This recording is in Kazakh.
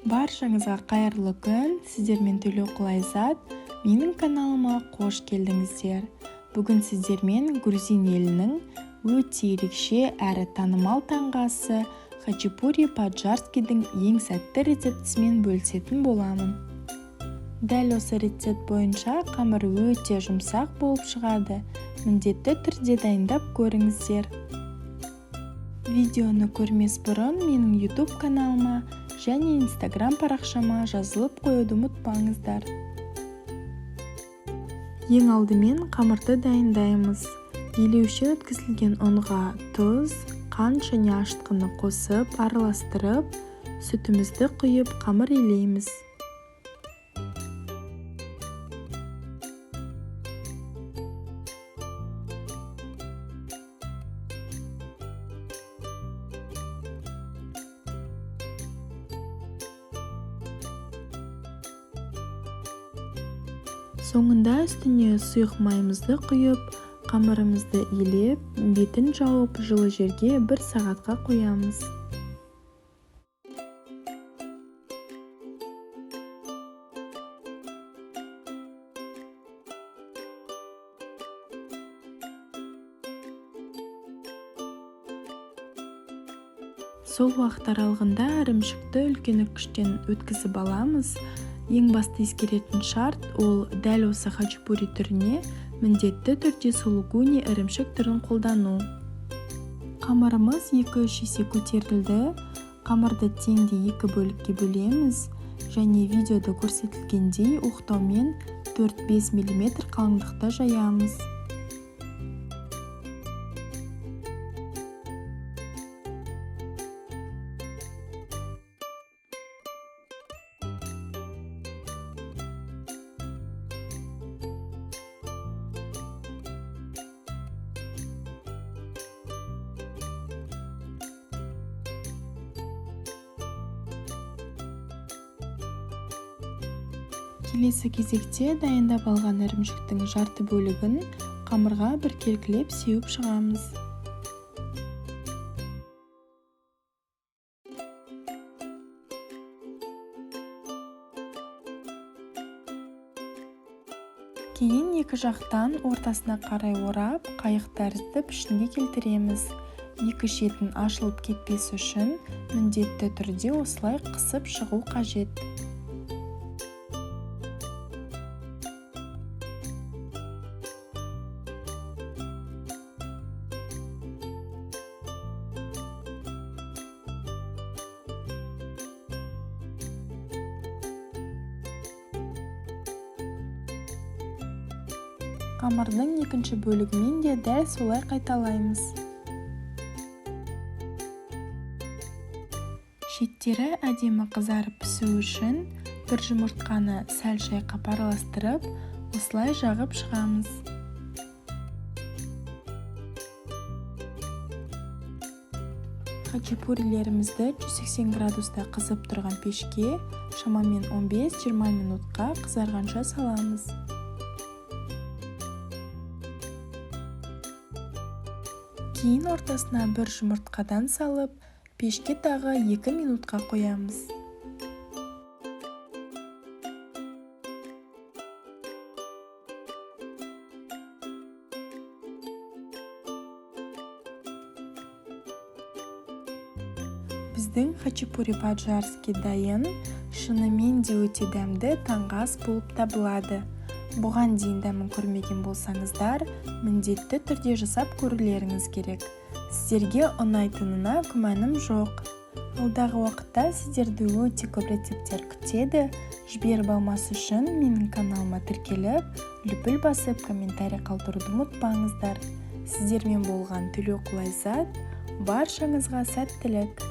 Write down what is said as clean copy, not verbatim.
Баршаңызға қайырлы күн! Сіздермен Төлеуқұл Айзат. Менің каналыма қош келдіңіздер. Бүгін сіздермен грузин елінің өте ерекше әрі танымал таңғы асы хачапури по-аджарскийдің ең сәтті рецептісімен бөлісетін боламын. Дәл осы рецепт бойынша қамыр өте жұмсақ болып шығады. Міндетті түрде дайындап көріңіздер. Видеоны көрмес бұрын менің YouTube каналыма және Instagram парақшама жазылып қоюды ұмытпаңыздар. Ең алдымен қамырды дайындаймыз. Елеуіштен өткізілген ұнға тұз, қант және ашытқыны қосып, араластырып, сүтімізді құйып қамыр илейміз. Соңында үстіне сұйық майымызды құйып, қамырымызды илеп, бетін жауып, жылы жерге 1 сағатқа қоямыз. Сол уақыт аралығында ірімшікті үлкен үккіштен өткізіп аламыз. Ең басты ескеретін шарт, ол дәл осы хачапури түріне міндетті түрде сулугуни ірімшік түрін қолдану. Қамырымыз 2-3 есе көтерілді. Қамырды теңдей 2 бөлікке бөлеміз және видеода көрсетілгендей оқтаумен 4-5 миллиметр қалыңдықта жаямыз. Келесі кезекте дайындап алған ірімшіктің жарты бөлігін қамырға біркелкілеп сеуіп шығамыз. Кейін екі жақтан ортасына қарай орап, қайық тәрізді пішінге келтіреміз. Екі шетін ашылып кетпес үшін міндетті түрде осылай қысып шығу қажет. Қамырдың екінші бөлігімен де дәл солай қайталаймыз. Шеттері әдемі қызарып пісу үшін бір жұмыртқаны сәл шайқап араластырып, осылай жағып шығамыз. Хачапурилерімізді 180 градуста қызып тұрған пешке шамамен 15-20 минутқа қызарғанша саламыз. Кейін ортасына бір жұмыртқадан салып, пешке тағы 2 минутқа қоямыз. Біздің хачапури по-аджарски дайын, шынымен де өте дәмді таңғы ас болып табылады. Бұған дейін дәмін көрмеген болсаңыздар, міндетті түрде жасап көрулеріңіз керек. Сіздерге ұнайтынына күмәнім жоқ. Алдағы уақытта сіздерді өте көп рецепттер күтеді. Жіберіп алмас үшін менің каналыма тіркеліп, лүпіл басып, комментарий қалдыруды ұмытпаңыздар. Сіздермен болған Төлеуқұл Айзат. Баршаңызға сәттілік!